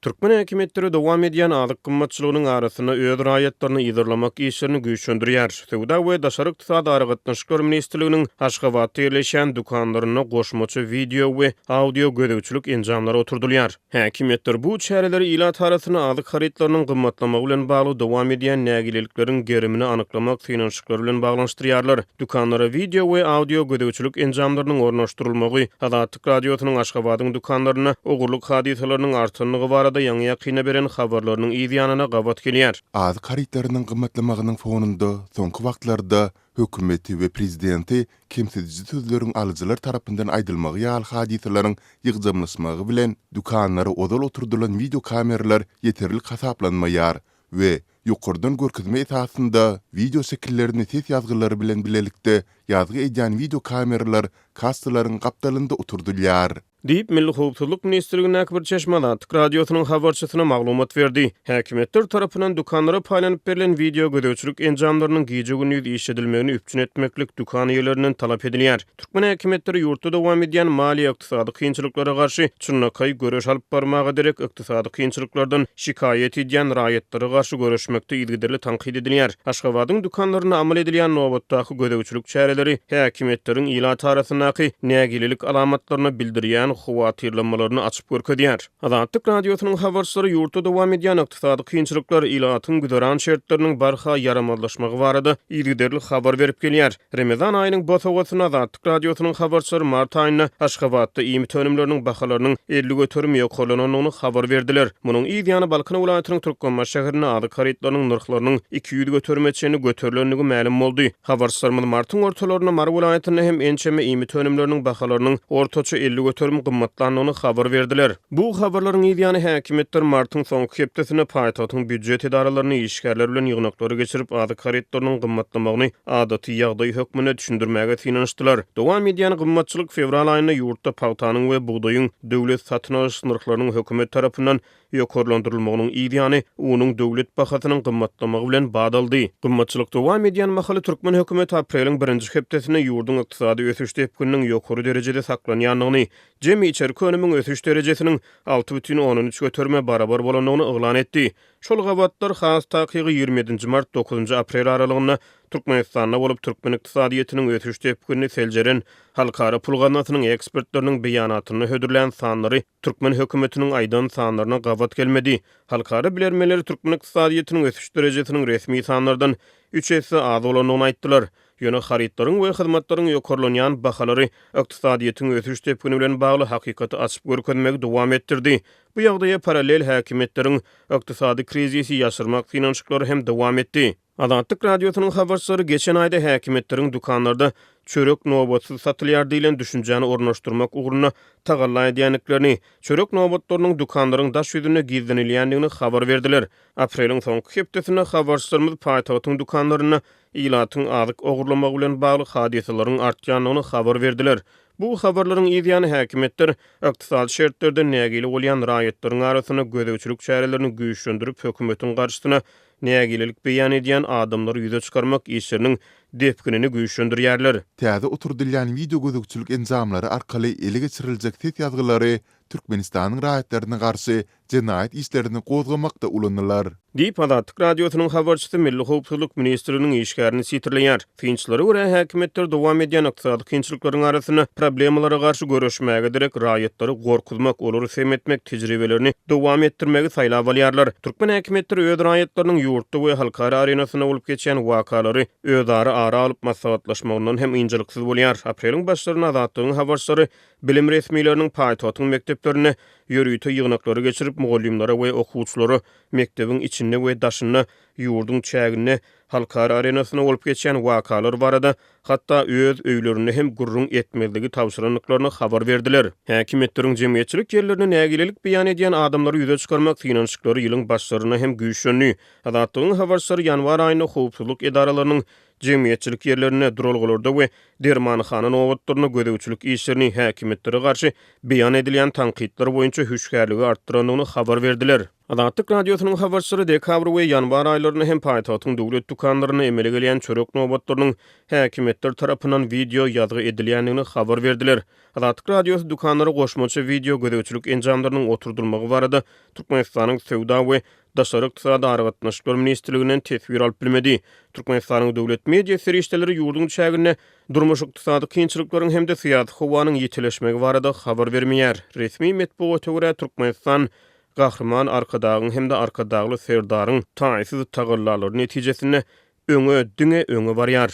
Türkmen häkimiýetleri dowam edýän azyk gymmatçylygynyň arasynda öz raýatlaryny yzarlamak işlerini güýçlendirýär. Söwda we daşary ykdysady aragatnaşyklar ministrliginiň Aşgabatda ýerleşýän dükanlarynda goşmaça wideo we audio gözegçilik enjamlary oturdylýar. Häkimiýetler bu çäreleri ilat arasynda azyk harytlarynyň gymmatlamagy bilen bagly dowam edýän nägilelikleriň gerimini anyklamak synanyşyklary bilen baglanyşdyrýarlar. Dükanlara wideo we audio gözegçilik enjamlarynyň ornaşdyrylmagy Azatlyk Radiosynyň Aşgabadyň dükanlarynda ogurlyk hadysalarynyň artandygy barada ýaňy-ýakynda beren habarlarynyň yz ýanyna gabat gelýär. Azyk harytlarynyň gymmatlamagynyň fonunda soňky wagtlarda hökümeti we prezidenti kemsidiji sözleriň alyjylar tarapyndan aýdylmagy ýaly hadysalaryň ýygjamlaşmagy bilen dükanlara ozal oturdylan wideokameralar ýeterlik hasaplanmaýar we Ýokardan görkezme esasynda wideo şekillerini ses ýazgylary bilen bilelikde ýazgy edýän wideo kameralar kassalaryň gapdalynda oturdylýar. Diýip, Milli howpsuzlyk ministrligindäki bir çeşme Azatlyk Radiosynyň habarçysyna maglumat berdi. Häkimiýetler tarapyndan dükanlara paýlanyp berlen wideo gözegçilik enjamlarynyň gije-gündiz işledilmegini üpjün etmeklik dükan eýelerinden talap edilýär. Türkmen häkimiýetleri ýurtda dowam edýän maliýe-ykdysady kynçylyklara garşy çynlakaý göreş alyp barmaga derek, ykdysady kynçylyklardan şikaýat edýän raýatlara garşy göreşmekde yzygiderli tankyt edilýär. Aşgabadyň dükanlarynda amal edilýän nobatdaky gözegçilik çäreleri häkimiýetleriň ilat arasyndaky nägilelik alamatlaryna bildirýän howatyrlanmalaryny açyp görkezýär. Azatlyk Radiosynyň habarçylary ýurtda dowam edýän ykdysady kynçylyklar, ilatyň güzeran şertleriniň barha ýaramazlaşmagy barada yzygiderli habar berip gelýär. Remezan aýynyň bosagasynda Azatlyk Radiosynyň habarçylary mart aýynda Aşgabatda iýmit önümleriniň bahalarynyň 50% ýokarlanandygyny habar berdiler. Munuň yz ýany Balkan welaýatynyň Türkmenbaşy şäherinde azyk harytlarynyň nyrhlarynyň 200 göterime çenli göterilendigi mälim boldy. Habarçylarymyz martyň ortalarynda Mary welaýatynda hem ençeme iýmit önümleriniň bahalarynyň ortaça 50% gymmatlandygyny habar berdiler. Bu habarlaryň yz ýany häkimiýetler martyň soňky hepdesinde paýtagtyň býujet edaralarynda işgärler bilen ýygnaklary geçirip, azyk harytlarynyň gymmatlamagyny adaty ýagdaý hökmünde düşündirmäge synanyşdylar. Dowam edýän gymmatçylyk fewral aýynda ýurtda pagtanyň we bugdaýyň döwlet satyn alyş nyrhlarynyň hökümet tarapyndan ýokarlandyrylmagynyň yz ýany, unuň döwlet bahasynyň gymmatlamagy bilen bat aldy. Gymmatçylyk dowam edýän mahaly türkmen hökümeti apreliň birinji hepdesinde ýurduň ykdysady ösüş depgininiň ýokary derejede saklanýandygyny, Jemi içerki önümiň ösüş derejesiniň 6,3 göterime barabar bolandygyny yglan etdi. Şol gabatlar, has takygy 27 nji mart, dokuzynjy aprel aralygynda Türkmenistanda bolup, türkmen ykdysadyýetiniň ösüş depginini seljeren Halkara pul gaznasynyň ekspertleriniň beýanatynda hödürlän sanlary türkmen hökümetiniň aýdan sanlaryna gabat gelmedi. Halkara bilermenleri türkmen ykdysadyýetiniň ösüş derejesiniň resmi sanlardan üç esse az bolandygyny aýtdylar. Ýöne harytlaryň we hyzmatlaryň ýokarlanýan bahalary ykdysadyýetiň ösüş depgini bilen bagly hakykaty açyp görkezmegi dowam etdirdi. Bu ýagdaýa parallel häkimiýetleriň ykdysady krizisi ýaşyrmak synanyşyklary hem dowam etdi. Azatlyk Radiosynyň habarçylary geçen aýda häkimiýetleriň dükanlarda çörek nobatsyz satylýar diýlen düşünjäni ornaşdyrmak ugrunda tagalla edýändiklerini, çörek nobatlarynyň dükanlaryň daş ýüzünde gizlenilýändigini habar berdiler. Apreliň soňky hepdesinde habarçylarymyz paýtagtyň dükanlarynda ilatyň azyk ogurlamagy bilen bagly hadysalaryň artýandygyny habar berdiler. Bu habarlaryň yz ýany häkimiýetler ykdysady şertlerden nägile bolýan raýatlaryň arasynda gözegçilik çärelerini güýçlendirip, hökümetiň garşysyna nägilelik beýan edýän adamlary ýüze çykarmak işleriniň depginini güýçlendirýärler. Täze oturdylýan wideogözegçilik enjamlary arkaly ele geçiriljek ses ýazgylary Türkmenistanyň raýatlaryna garşy jenaýat işlerini gozgamakda ulanylar. Diýip, Azatlyk Radiosynyň habarçysy Milli howpsuzlyk ministrliginiň işgärini sitirleýär. Synçylara görä, häkimiýetler dowam edýän ykdysady kynçylyklaryň arasynda problemalara garşy göreşmäge derek, raýatlary gorkuzmak, olary sem etmek tejribelerini dowam etdirmegi saýlap alýarlar. Türkmen häkimiýetleri öz raýatlarynyň ýurtda we halkara arenasynda bolup geçýän wakalary özara ara alyp maslahatlaşmagyndan hem ynjalyksyz bolýar. Apreliň başlarynda Azatlygyň habarçylary Bilim resmileriniň paýtagtyň mekdeplerinde ýörite ýygnaklary geçirip, mugallymlara we okuwçylara mekdebiň içinde we daşynda, ýurduň çäginde, halkara arenasynda bolup geçýän wakalar barada, hatda öz öýlerinde hem gürrüň etmezligi tabşyrandyklaryny habar berdiler. Häkimiýetleriň jemgyýetçilik ýerlerinde nägilelik beýan edýän adamlary ýüze çykarmak synanyşyklary ýylyň başlarynda hem güýçlendi. Azatlygyň habarçylary ýanwar aýynda howpsuzlyk edaralarynyň jemgyýetçilik ýerlerinde, duralgalarda we dermanhana nobatlarynda gözegçilik işlerini häkimiýetlere garşy beýan edilýän tankytlar boýunça hüşgärligi artdyrandygyny habar berdiler. Azatlyk Radiosynyň habarçylary dekabr we ýanwar aýlarynda hem paýtagtyň döwlet dükanlarynda emele gelýän çörek nobatlarynyň häkimiýetler tarapyndan wideo ýazgy edilýändigini habar berdiler. Azatlyk Radiosy dükanlara goşmaça wideo gözegçilik enjamlarynyň oturdylmagy barada Türkmenistanyň Söwda we daşary ykdysady aragatnaşyklar ministrliginden teswir alyp bilmedi. Türkmenistanyň döwlet media serişdeleri ýurduň çäginde durmuş-ykdysady kynçylyklaryň hem-de syýasy howanyň ýitileşmegi barada habar bermeýär. Resmi metbugata görä, Türkmenistan Gahryman Arkadagyň hem-de Arkadagly Serdaryň taýsyz tagallalary netijesinde öňe, diňe öňe barýar.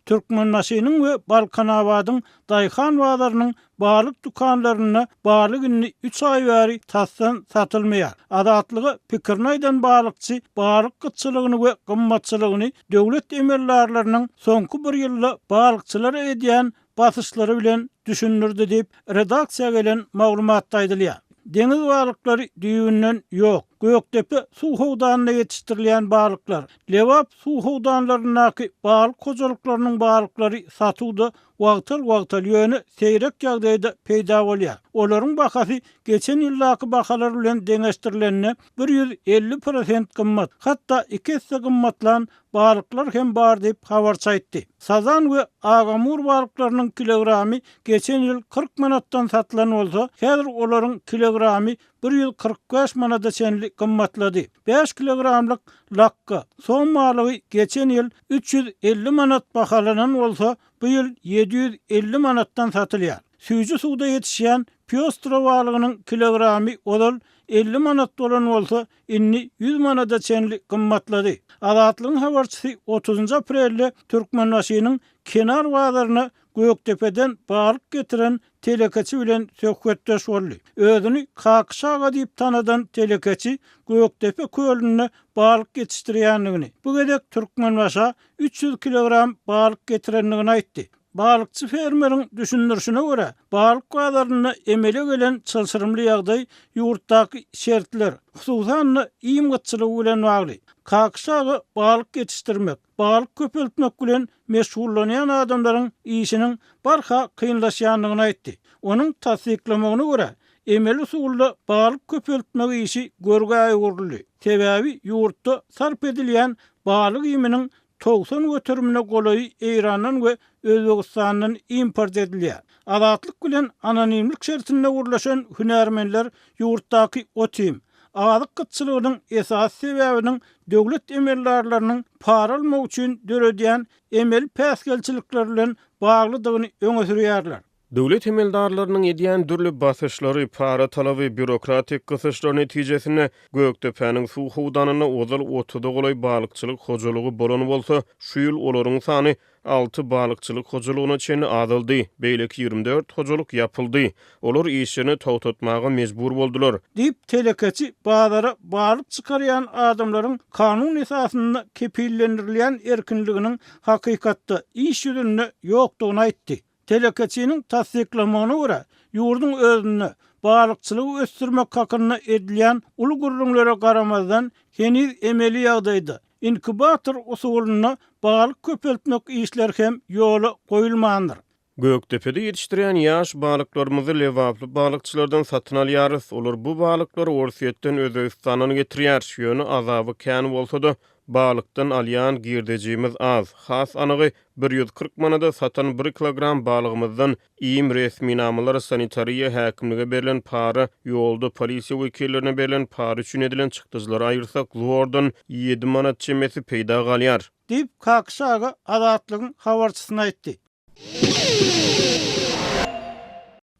Türkmenbaşynyň we Balkanabadyň daýhan bazarynyň balyk dükanlarynda balyk indi üç aý bäri tasdan satylmaýar. Azatlyga pikirini aýdan balykçy balyk gytçylygyny we gymmatçylygyny döwlet emeldarlarynyň soňky bir ýylda balykçylara edýän basyşlary bilen düşündirdi diýip, redaksiýa gelen maglumatda aýdylýar. Deňiz balyklary düýbünden ýok. Gökdepe suw howdanynda ýetişdirilýän balyklar, Lebap suw howdanlaryndaky balyk hojalyklarynyň balyklary satuwda wagtal-wagtal, ýöne seýrek ýagdaýda peýda bolýar. Olaryň bahasy geçen ýyldaky bahalar bilen deňeşdirilende 150 prosent gymmat, hatda iki esse gymmatlan balyklar hem bar diýip, habarçy aýtdy. Sazan we agamur balyklarynyň kilogramy geçen ýyl 40 manatdan satylan bolsa, häzir olaryň kilogramy 145 manada çenli gymmatlady. Bäş kilogramlyk lakga, som balygy geçen ýyl 350 manat bahalanan bolsa, bu ýyl 750 manatdan satylýar. Süýji suwda ýetişýän pýostra balygynyň kilogramy ozal 50 manat bolan bolsa, indi ýüz manada çenli gymmatlady. Azatlygyň habarçysy otuzynjy aprelde Türkmenbaşynyň Kenar bazaryna Gökdepeden balyk getiren telekeçi bilen söhbetdeş boldy. Özüni Kakyş aga diýip tanadan telekeçi Gökdepe kölünde balyk ýetişdirýändigini, bu gezek Türkmenbaşa 300 kilogram balyk getirendigini aýtdy. Balykçy fermeriň düşündirişine görä, balyk bazarynda emele gelen çylşyrymly ýagdaý ýurtdaky şertler, hususan-da, iým gytçylygy bilen bagly. Kakyş aga balyk ýetişdirmek, balyk köpeltmek bilen meşgullanýan adamlaryň işiniň barha kynlaşýandygyny aýtdy. Onuň tassyklamagyna görä, emeli usulda balyk köpeltmek işi görgä öwrüldi. Sebäbi ýurtda sarp edilýän balyk iýminiň 90 göterimine golaýy Eýrandan we Özbegistandan import edilýär. Azatlyk bilen anonimlik şertinde gürleşen hünärmenler ýurtdaky ot-iým, azyk gytçylygynyň esasy sebäbiniň döwlet emeldarlarynyň para almak üçin döredýän emeli päsgelçilikleri bilen baglydygyny öňe sürýärler. Döwlet emeldarlarynyň edýän dürli basyşlary, para talaby, býurokratik gysyşlar netijesinde Gökdepäniň suw howdanynda ozal otuza golaý balykçylyk hojalygy bolan bolsa, şu ýyl olaryň sany alty balykçylyk hojalygyna çenli azaldy, beýleki 24 hojalyk ýapyldy. Olar işlerini togtatmaga mejbur boldular. Diýip, telekeçi bazara balyk çykarýan adamlaryň kanun esasynda kepillendirilýän erkinliginiň hakykatda, iş ýüzünde ýokdugyny aýtdy. Telekeçiniň tassyklamagyna görä, ýurduň özünde balykçylygy ösdürmek hakynda edilýän uly gürrüňlere garamazdan, heniz emeli ýagdaýda, inkubator usulynda balyk köpeltmek işleri hem ýola goýulmandyr. Gökdepede ýetişdirýän ýaş balyklarymyzy lebaply balykçylardan satyn alýarys. Olar bu balyklary Orsýetden, Özbegistandan getirýär. Ýöne azaby kän bolsa-da, balykdan alýan girdejimiz az. Has anygy, 140 manada satan bir kilogram balygymyzdan iým, resminamalar, sanitariýa, häkimlige berlen para, ýolda polisiýa wekillerine berlen para üçin edilen çykdajylary aýyrsak, zordan ýedi manat çemesi peýda galýar. Diýip, Kakyş aga Azatlygyň habarçysyna aýtdy.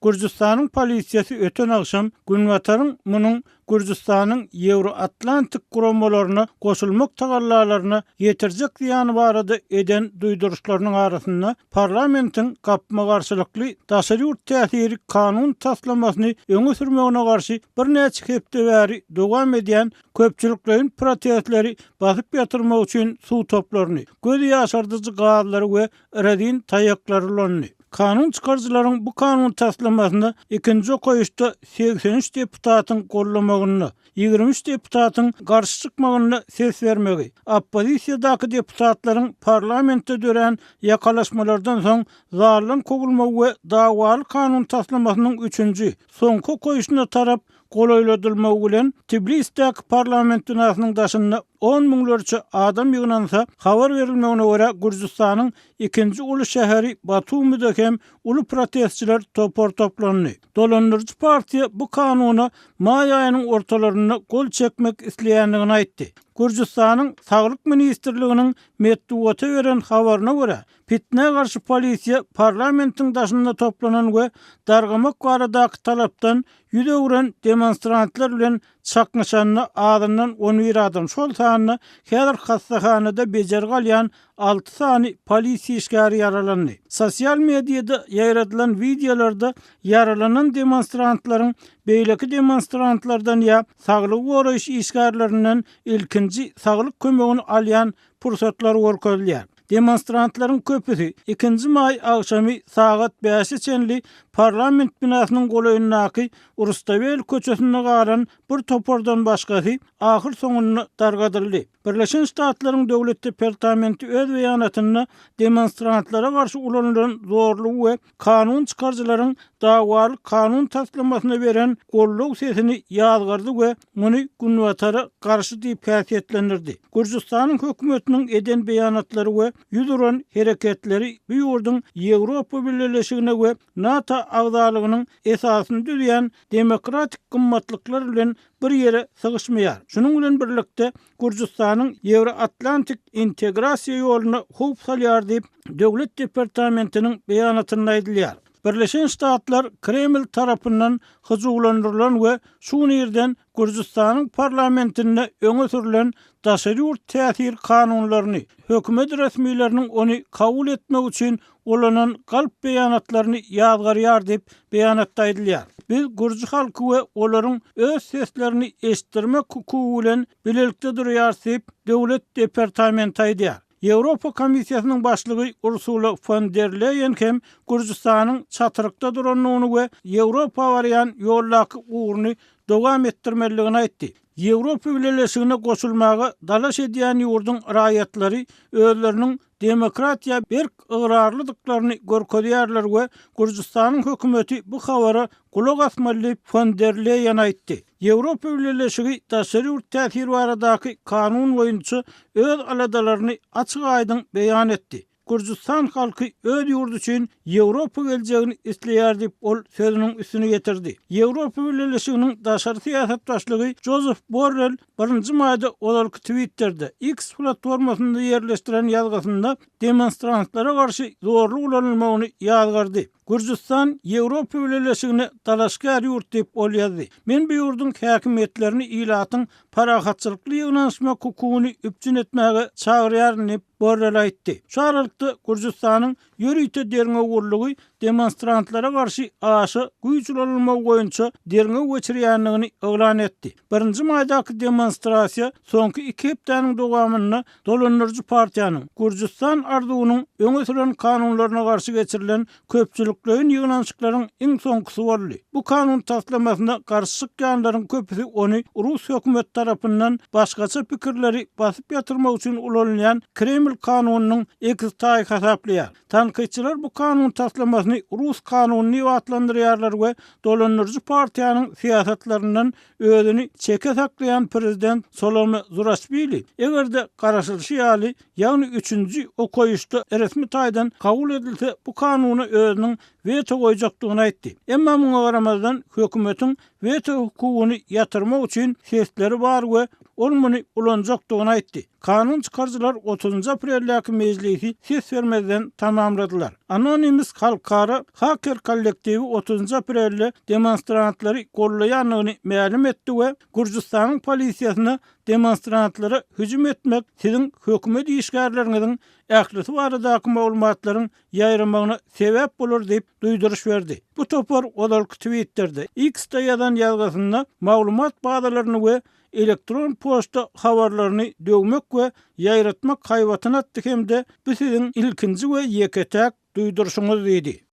Gürjüstanyň polisiýasy öten agşam Günbataryň munuň Gürjüstanyň Ýewroatlantik guramalaryna goşulmak tagallalaryna ýetirjek zyýany barada eden duýduryşlarynyň arasynda parlamentiň gapma-garşylykly daşary ýurt täsiri kanun taslamasyny öňe sürmegine garşy birnäçe hepde bäri dowam edýän köpçülikleýin protestleri basyp ýatyrmak üçin suw toplaryny, göz ýaşardyjy gazlary we rezin taýaklary ulandy. Kanun çykaryjylaryň bu kanun taslamasyna ikinji okaýyşda 83 deputatyň gollamagynda, 23 deputatyň garşy çykmagynda ses bermegi, oppozisiýadaky deputatlaryň parlamentde dörän ýakalaşmalardan soň zaldan kowulmagy we dawaly kanun taslamasynyň üçünji, soňky okaýyşyna tarap golaýladylmagy bilen Tbilisdäki parlament binasynyň daşynda on müňlerçe adam ýygnansa, habar berilmegine görä, Gürjüstanyň ikinji uly şäheri Batumide hem uly protestçiler topar toplandy. Dolandyryjy partiýa bu kanuna maý aýynyň ortalarynda gol çekmek isleýändigini aýtdy. Gürjüstanyň Saglyk ministrliginiň metbugata beren habaryna görä, Pitnä garşy polisiýa parlamentiň daşynda toplanan we dargamak baradaky talapdan ýüz öwren demonstrantlar bilen çaknyşanda azyndan 11 adam, şol sanda häzir hassahanada bejergi alýan alty sany polisiýa işgäri ýaralandy. Sosial mediada ýaýradylan wideolarda ýaralanan demonstrantlaryň beýleki demonstrantlardan ýa saglygy goraýyş işgärlerinden ilkinji saglyk kömegini alýan pursatlary görkezilýär. Demonstrantlaryň köpüsi ikinji maý agşamy sagat bäşe çenli parlament binasynyň golaýyndaky Rustawel köçesinde galan bir topardan başgasy ahyr soňunda dargadyldy. Birleşen Ştatlaryň Döwlet departamenti öz beýanatynda demonstrantlara garşy ulanylan zorlugy we kanun çykaryjylaryň dawaly kanun taslamasyna beren goldaw sesini ýazgardy we muny Günbatara garşy diýip häsiýetlendirdi. Gürjüstanyň hökümetiniň eden beýanatlary we ýüz uran hereketleri bu ýurduň Ýewropa Bileleşigine we NATO agzalygynyň esasyny düzýän demokratik gymmatlyklar bilen bir ýere sygyşmaýar. Şunuň bilen birlikde, Gürjüstanyň Ýewroatlantik integrasiýa ýoluna howp salýar diýip, Döwlet departamentiniň beýanatynda aýdylýar. Birleşen Ştatlar Kreml tarapyndan hyjuwlandyrylan we şu gün irden Gürjüstanyň parlamentinde öňe sürlen daşary ýurt täsir kanunlaryny, hökümet resmileriniň ony kabul etmek üçin ulanan galp beýanatlaryny ýazgarýar diýip, beýanatda aýdylýar. Biz gürji halky we olaryň öz seslerini eşitdirmek hukugy bilen bilelikde durýarys diýip, Döwlet departamenti aýdýar. Ýewropa Komissiýasynyň başlygy Ursula fon der Leýen hem Gürjüstanyň çatrykda durandygyny we Ýewropa barýan ýoldaky ugruny dowam etdirmelidigini aýtdy. Ýewropa Bileleşigine goşulmaga dalaş edýän ýurduň raýatlary özleriniň demokratiýa berk ygrarlydyklaryny görkezýärler we Gürjüstanyň hökümeti bu habara gulak asmaly diýip, fon der Leýen aýtdy. Ýewropa Bileleşigi daşary ýurt täsiri baradaky kanun boýunça öz aladalaryny açyk-aýdyň beýan etdi. Gürjüstan halky öz ýurdy üçin Ýewropa geljegini isleýär diýip, ol sözüniň üstüni ýetirdi. Ýewropa Bileleşiginiň daşary syýasat başlygy Jozef Borrel birinji maýda ozalky Twitterde, X platformasynda ýerleşdiren ýazgysynda demonstrantlara garşy zorluk ulanylmagyny ýazgardy. Gürjüstan Ýewropa Bileleşigine dalaşgär ýurt diýip, ol ýazdy. Men bu ýurduň häkimiýetlerini ilatyň parahatçylykly ýygnanyşmak hukugyny üpjün etmäge çagyrýaryn diýip, Borrel aýtdy. Şu aralykda, Gürjüstanyň ýörite derňew gullugy demonstrantlara garşy aşa güýç ulanylmagy boýunça derňew geçirýändigini yglan etdi. Birinji maýdaky demonstrasiýa soňky iki hepdäniň dowamynda dolandyryjy partiýanyň Gürjüstan arzuwynyň öňe süren kanunlaryna garşy geçirilen köpçülikleýin ýygnanyşyklaryň iň soňkusy boldy. Bu kanun taslamasyna garşy çykýanlaryň köpüsi ony rus hökümeti tarapyndan başgaça pikirleri basyp ýatyrmak üçin ulanylýan Kreml kanunynyň ekiztaýy hasaplaýar. Tankytçylar bu kanun taslamasyny rus kanuny diýip atlandyrýarlar we dolandyryjy partiýanyň syýasatlaryndan özüni çeke saklaýan prezident Solome Zuraşwili, eger-de garaşylyşy ýaly, ýagny üçünji okaýyşda resmi taýdan kabul edilse, bu kanuna özüniň weto goýjakdygyny aýtdy. Emma muňa garamazdan, hökümetiň weto hukugyny ýatyrmak üçin sesleri bar we ol muny ulanjakdygyny aýtdy. Kanun çykaryjylar otuzynjy apreldäki mejlisi ses bermezden tamamladylar. Anonymous halkara haker kollektiwi otuzynjy aprelde demonstrantlary gollaýandygyny mälim etdi we Gürjüstanyň polisiýasyna demonstrantlara hüjüm etmek siziň hökümet işgärleriňiziň ählisi baradaky maglumatlaryň ýaýramagyna sebäp bolar diýip duýduryş berdi. Bu topar ozalky Twitterde, X-de ýazan ýazgysynda maglumat bazalaryny we elektron poçta habarlaryny döwmek we ýaýratmak haýbatyny atdy hem-de bu siziň ilkinji we ýeke-täk duýduryşyňyz diýdi.